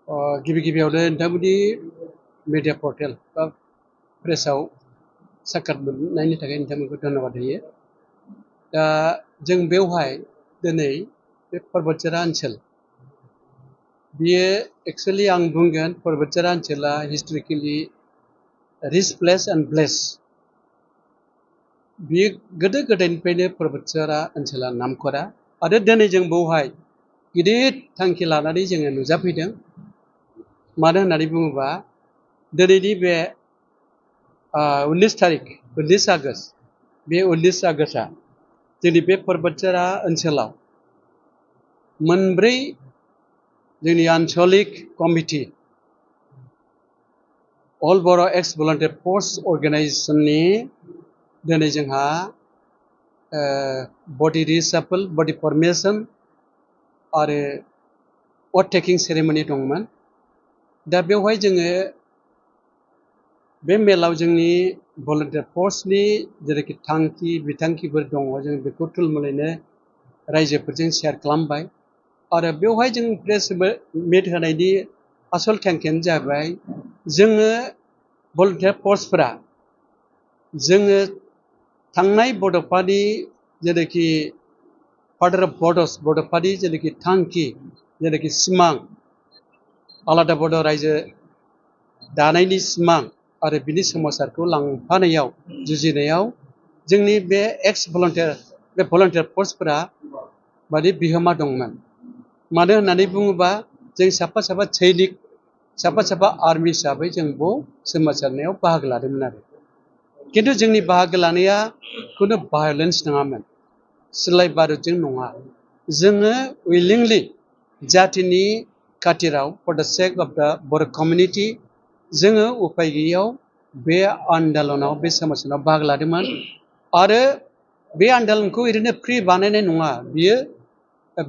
गिबि गिबियावनो नोंथांमोननि मिडिया पर्टेल बा प्रेसाव साखार मोननायनि थाखाय नोंथांमोनखौ धन्यबाद होयो। दा जों बेवहाय दिनै बे बड'सा ओनसोल बियो एक्सुअलि आं बुंगोन बड'सा ओनसोला हिस्टरिकेलि रिच प्लेस एन्ड ब्लेस। बियो गोदो गोदायनिफ्रायनो बड'सा ओनसोला नामखरा आरो दिनै जों बेवहाय गिदिर थांखि लानानै जोङो नुजाफैदों। मानो होननानै बुङोबा दिनैनि बे 19 तारिख 19 आगष्ट बे 19 आगष्टआ जोंनि बे बड'सा ओनसोलाव मोनब्रै जोंनि आन्चलिक कमिटि अल बर' एक्स भलन्टियार फर्स अर्गेनाइजेसननि दिनै जोंहा बडि रिसाफल बडि फर्मेशन आरो अथ टेकिं सेरेमनि दंमोन। दा बेवहाय जोङो बे मेलाव जोंनि भलन्टियार फर्सनि जेरैखि थांखि बिथांखिफोर दङ जों बेखौ थुलमुलैनो रायजोफोरजों शेयार खालामबाय। आरो बेवहाय जों प्रेस मिट होनायनि आसल थांखियानो जाबाय जोङो भलन्टियार फर्सफोरा जोङो थांनाय बड'फानि जेरैखि फादार अफ बड'फानि जेरैखि थांखि जेरैखि सिमां आलादा बड' रायजो दानायनि सिमां आरो बिनि सोमावसारखौ लांफानायाव जुजिनायाव जोंनि बे एक्स भलन्टियार फर्सफोरा माने बिहोमा दंमोन। मानो होननानै बुङोबा जों साफा साफा सैनिक साफा आर्मि हिसाबै जों बेयाव सोमावसारनायाव बाहागो लादोंमोन आरो खिन्थु जोंनि बाहागो लानाया खुनु भायलेन्स नङामोन, सिलाय बारुदजों नङा। जोङो उइलिंलि जातिनि खाथिराव फर द सेक अफ द बर' कमिउनिटि जोङो उफाय गैयैयाव बे आन्दलनाव बे सोमावसारनायाव बाहागो लादोंमोन। आरो बे आन्दलनखौ ओरैनो फ्रि बानायनाय नङा,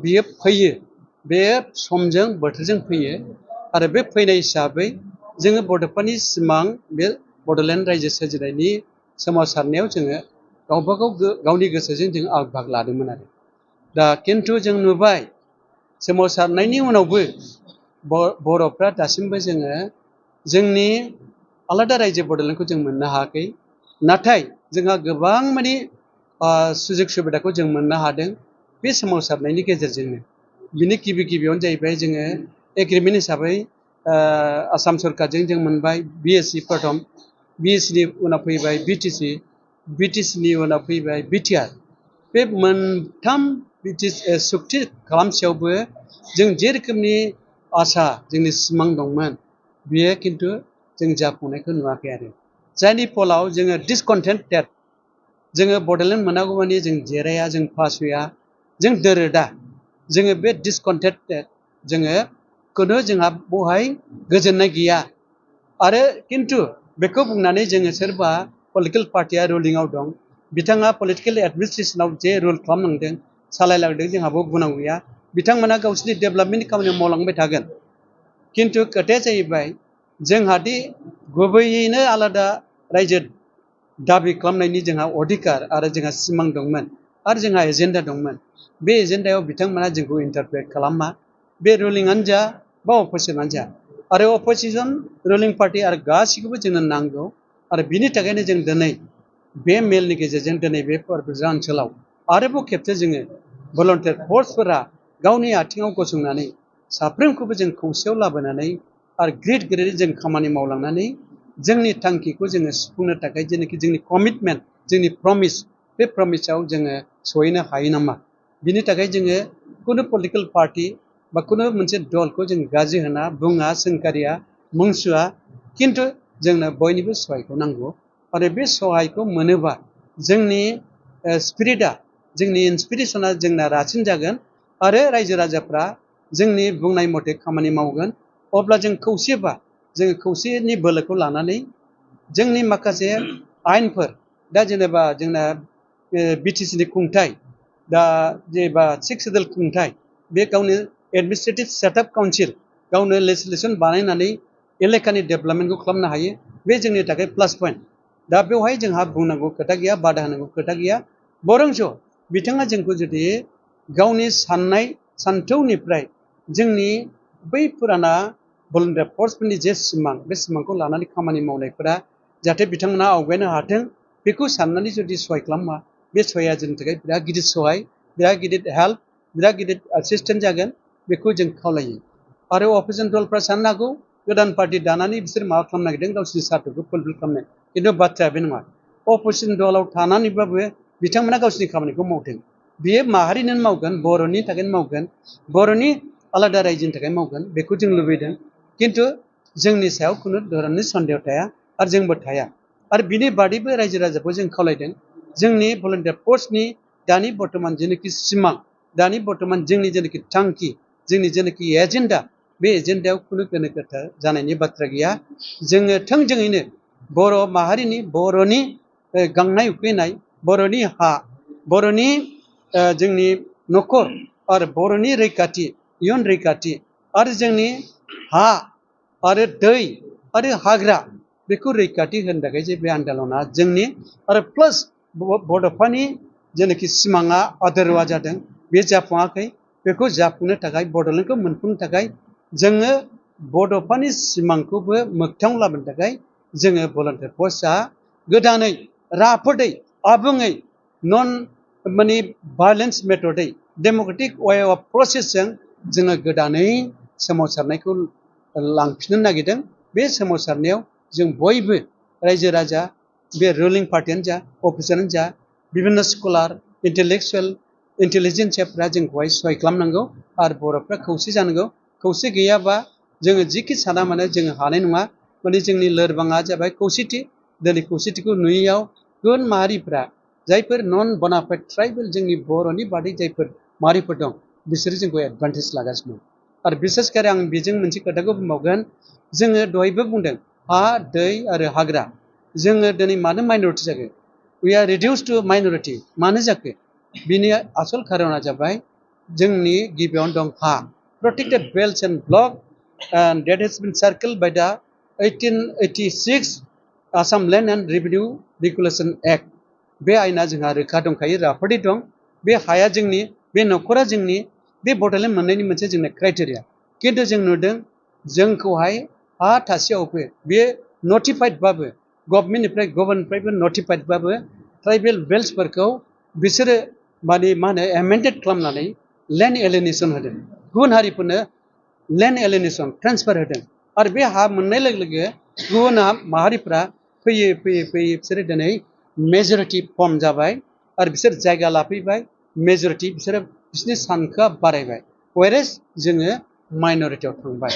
बियो फैयो, बे समजों बोथोरजों फैयो। आरो बे फैनाय हिसाबै जोङो बड'फानि सिमां बे बड'लेण्ड रायजो सोरजिनायनि सोमावसारनायाव जोङो गावनि गोसोजों जों बाहागो लादोंमोन आरो। दा खिन्थु जों नुबाय सोमावसारनायनि उनावबो बर'फ्रा दासिमबो जोङो जोंनि आलादा रायजो बड'लेण्डखौ जों मोननो हायाखै। नाथाय जोंहा गोबां माने सुजुग सुबिदाखौ जों मोननो हादों बे सोमावसारनायनि गेजेरजोंनो। बिनि गिबियावनो जाहैबाय जोङो एग्रिमेन्ट हिसाबै आसाम सरकारजों जों मोनबाय BSc प्रथम, BScनि उनाव फैबाय BTC, BTCनि उनाव फैबाय BTR। बे मोनथाम सुक्ति खालामसेयावबो जों जे रोखोमनि आसा जोंनि सिमां दंमोन बियो खिन्थु जों जाफुंनायखौ नुवाखै आरो जायनि फलाव जोङो डिसकन्टेन्टेड। जोङो बड'लेण्ड मोनागौ मानि जों जिराया, जों फासया, जों दोरोदा। जोङो बे डिसकन्टेन्टेड जोङो खुनु जोंहा बहाय गोजोननाय गैया। आरो खिन्थु बेखौ बुंनानै जोङो सोरबा पलिटिकेल पार्टिया रुलिंआव दं, बिथाङा पलिटिकेल एडमिनिस्ट्रेसनाव जे रुल खालामलांदों सालायलांदों जोंहाबो बुंनांगौ गैया। बिथांमोना गावसिनि डेभेलपमेन्टनि खामानियाव मावलांबाय थागोन। खिन्थु खोथाया जाहैबाय जोंहादि गुबैयैनो आलादा रायजो दाबि खालामनायनि जोंहा अधिकार आरो जोंहा सिमां दंमोन आरो जोंहा एजेन्डा दंमोन। बे एजेन्डायाव बिथांमोना जोंखौ इन्टारप्रेट खालामा, बे रुलिंआनो जा बा अपजिसनानो जा। आरो अपजिसन रुलिं पार्टि आरो गासैखौबो जोंनो नांगौ। आरो बिनि थाखायनो जों दिनै बे मेलनि गेजेरजों दिनै बे बड'सा ओनसोलाव आरोबाव खेबसे जोङो भलन्टियार फर्सफोरा गावनि आथिङाव गसंनानै साफ्रोमखौबो जों खौसेयाव लाबोनानै आरो गिदिर जों खामानि मावलांनानै जोंनि थांखिखौ जोङो सुफुंनो थाखाय जेनाखि जोंनि कमिटमेन्ट जोंनि प्रमिस बे प्रमिसआव जोङो सहैनो हायो नामा। बिनि थाखाय जोङो खुनु पलिटिकेल पार्टि बा खुनु मोनसे दलखौ जों गाज्रि होना बुङा, सोंखारिया, मुंसुआ। खिन्थु जोंनो बयनिबो सहायखौ नांगौ। आरो बे सहायखौ मोनोबा जोंनि स्पिरिटआ जोंनि इन्सपिरेसना जोंना रासिन जागोन आरो रायजो राजाफ्रा जोंनि बुंनाय मथे खामानि मावगोन। अब्ला जों खौसेबा जोङो खौसेनि बोलोखौ लानानै जोंनि माखासे आयेनफोर दा जेनेबा जोंना BTCनि खुंथाय दा जेनेबा 6 सिडिउल खुंथाय बे गावनो एडमिनिस्ट्रेटिभ सेटआप काउन्सिल गावनो लेजिस्लेसन बानायनानै एलेकानि डेभेलपमेन्टखौ खालामनो हायो। बे जोंनि थाखाय प्लास पइन्ट। दा बेवहाय जोंहा बुंनांगौ खोथा गैया, बादा होनांगौ खोथा गैया। बरंस बिथाङा जोंखौ जुदि गावनि साननाय सान्थौनिफ्राय जोंनि बै फुराना भलन्टियार फर्सफोरनि जे सिमां बे सिमांखौ लानानै खामानि मावनायफोरा जाहाथे बिथांमोना आवगायनो हाथों बेखौ साननानै जुदि सहाय खालामा बे सहाया जोंनि थाखाय बिराद गिदिर सहाय बिराद गिदिर हेल्प बिराद गिदिर एसिस्टेन्ट जागोन बेखौ जों खावलायो आरो अपोजिसन दलफ्रा साननो हागौ गोदान पार्टि दानानै बिसोर माबा खालामनो नागिरदों गावसोरनि सार्थखौ फुलफिल खालामनो खिन्थु बाथ्राया बे नङा अपोजिसन दलाव थानानैबाबो बिथांमोना गावसोरनि खामानिखौ मावथों बियो माहारिनो मावगोन बर'नि थाखाय मावगोन बर'नि आलादा रायजोनि थाखाय मावगोन बेखौ जों लुबैदों खिन्थु जोंनि सायाव खुनु धरननि सन्देह थाया आरो जोंबो थाया आरो बिनि बादैबो रायजो राजाखौ जों खावलायदों जोंनि भलन्टियार फर्सनि दानि बर्थमान जेनाखि सिमां दानि बर्थमान जोंनि जेनाखि थांखि जोंनि जेनाखि एजेन्डा बे एजेन्डायाव खुनु गोनो गोथो जानायनि बाथ्रा गैया जोङो थोंजोङैनो बर' माहारिनि बर'नि गांनाय उखैनाय बर'नि हा बर'नि जोंनि न'खर आरो बर'नि रैखाथि इयुन रैखाथि आरो जोंनि हा आरो दै आरो हाग्रा बेखौ रैखाथि होनो थाखाय जे बे आन्दलना जोंनि आरो प्लास बड'फानि जेनाखि सिमाङा आदरवा जादों बे जाफुङाखै बेखौ जाफुंनो थाखाय बड'लेण्डखौ मोनफुंनो थाखाय जोङो बड'फानि सिमांखौबो मोगथाङाव लाबोनो थाखाय जोङो भलन्टियार फर्सआ गोदानै राफोदै आबुङै नन माने भायलेन्स मेथडै डेम'क्रेटिक वे अफ प्रसेसजों जोङो गोदानै सोमावसारनायखौ लांफिननो नागिरदों बे सोमावसारनायाव जों बयबो रायजो राजा बे रुलिं पार्टियानो जा अफिसारानो जा बिभिन्न स्कलार इन्टेलेक्सुयेल इन्टेलिजेन्सियाफ्रा जोंखौहाय सहाय खालामनांगौ आरो बर'फ्रा खौसे जानांगौ खौसे गैयाबा जोङो जिखि साना मानो जोङो हानाय नङा माने जोंनि लोरबाङा जाबाय खौसेथि दिनै खौसेथिखौ नुयैयाव गुबुन माहारिफ्रा जायफोर नन बनाफाइड ट्राइबेल जोंनि बर'नि बादै जायफोर माहारिफोर दं बिसोरो जोंखौ एडभान्टेज लागासिनो दं आरो बिसेसकारि आं बेजों मोनसे खोथाखौ बुंबावगोन जोङो दहायबो बुंदों हा दै आरो हाग्रा जोङो दिनै मानो माइन'रिटि जाखो we are reduce to minority मानो जाखो बिनि आसल खारना जाबाय जोंनि गिबियावनो दं हा protected belts and block and that has been circled by the 1886 Assam Land and Revenue Regulation Act बे आयना जोंहा रोखा दंखायो राफोदै दं बे हाया जोंनि बे न'खरा जोंनि बे बड'लेण्ड मोननायनि मोनसे जोंना क्राइटेरिया खिन्थु जों नुदों जोंखौहाय हा थासेयावबो बे नटिफाइडबाबो गभर्नमेन्टनिफ्रायबो नटिफाइडबाबो ट्राइबेल बेल्ट्सफोरखौ बिसोरो माने मा होनो एमेन्डेड खालामनानै लेन्ड एलिनेसन होदों गुबुन हारिफोरनो लेन्ड एलिनेसन ट्रेन्सफार होदों आरो बे हा मोननाय लोगो लोगो गुबुन माहारिफ्रा फैयै फैयै फैयै बिसोरो दिनै मेजरिटि फर्म जाबाय आरो बिसोर जायगा लाफैबाय मेजरिटि बिसोरो बिसोरनि सानखोआ बारायबाय वेरेस जोङो माइन'रिटियाव थांबाय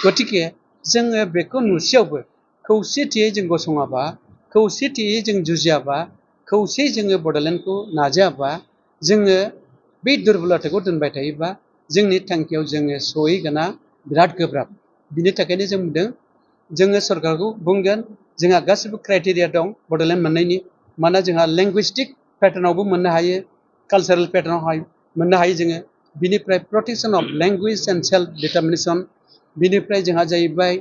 गतिके जोङो बेखौ नुसेयावबो खौसेथियै जों गसङाबा खौसेथियै जों जुजियाबा खौसेयै जोङो बड'लेण्डखौ नाजायाबा जोङो बे दुरबलताखौ दोनबाय थायोबा जोंनि थांखियाव जोङो सहैगोना बिराद गोब्राब बिनि थाखायनो जों बुंदों जोङो सरकारखौ बुंगोन जोंहा गासिबो क्राइटेरिया दं बड'लेण्ड मोननायनि मानोना जोंहा लेंगुइस्टिक पेटार्नावबो मोननो हायो कालचारेल पेटार्नाव मोननो हायो जोङो बिनिफ्राय protection of language and self determination बिनिफ्राय जोंहा जाहैबाय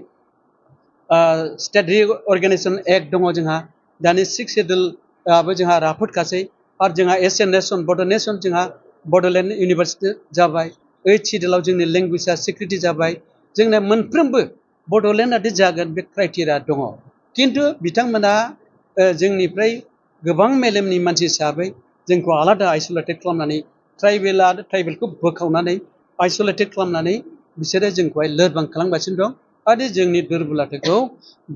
स्टेट रिअर्गेनाइजेसन एक्ट दङ जोंहा दानि 6 शेड्युलआबो जोंहा राफोदखासै आरो जोंहा एसियान नेसन बड' नेसन जोंहा बड'लेण्ड इउनिभारसिटि जाबाय 8 शेड्युलआव जोंनि लेंगुवेजआ सिकिउरिटि जाबाय जोंना मोनफ्रोमबो बड'लेण्डआदि जागोन बे क्राइटेरिया दङ खिन्थु बिथांमोना जोंनिफ्राय गोबां मेलेमनि मानसि हिसाबै जोंखौ आलादा आइसोलेटेड खालामनानै ट्राइबेलखौ बोखावनानै आइसोलेटेड खालामनानै बिसोरो जोंखौहाय लोरबां खालामगासिनो दं आरो जोंनि दुरबलताखौ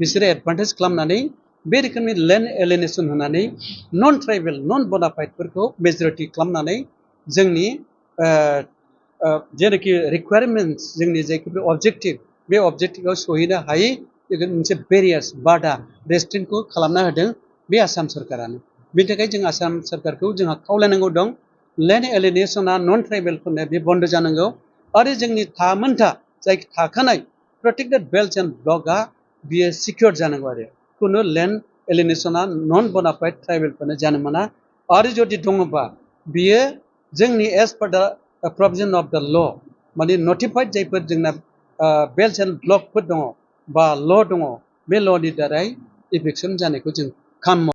बिसोरो एडभान्टेज खालामनानै बे रोखोमनि लेन्ड एलिनेसन होनानै नन ट्राइबेल नन बनाफाइडफोरखौ मेजरिटि खालामनानै जोंनि जेनाखि रिकुवारमेन्टस जोंनि जायखि अबजेक्टिभ बे अबजेक्टिभआव सहैनो हायै मोनसे बेरियार्स बादा रेस्ट्रिक्टखौ खालामना होदों बे आसाम सरकारानो बेनि थाखाय जों आसाम सरकारखौ जोंहा खावलायनांगौ दं लेन्ड एलिनेसना नन ट्राइबेलफोरनो बे बन्द जानांगौ आरो जोंनि थामोनथा जाय थाखानाय प्रोटेक्टेड बेल्ट्स एन्ड ब्लकआ बियो सिकिउर जानांगौ आरो खुनु लेन्ड एलिनेसना नन बनाफाइड ट्राइबेलफोरनो जानो मोना आरो जुदि दङबा बियो जोंनि एज पार दा प्रभिजन अफ दा ल माने नटिफाइड जायफोर जोंना बेल्ट्स एन्ड ब्लकफोर दङ बा ल दङ बे लनि दारै इफेक्सन जानायखौ जों खालामो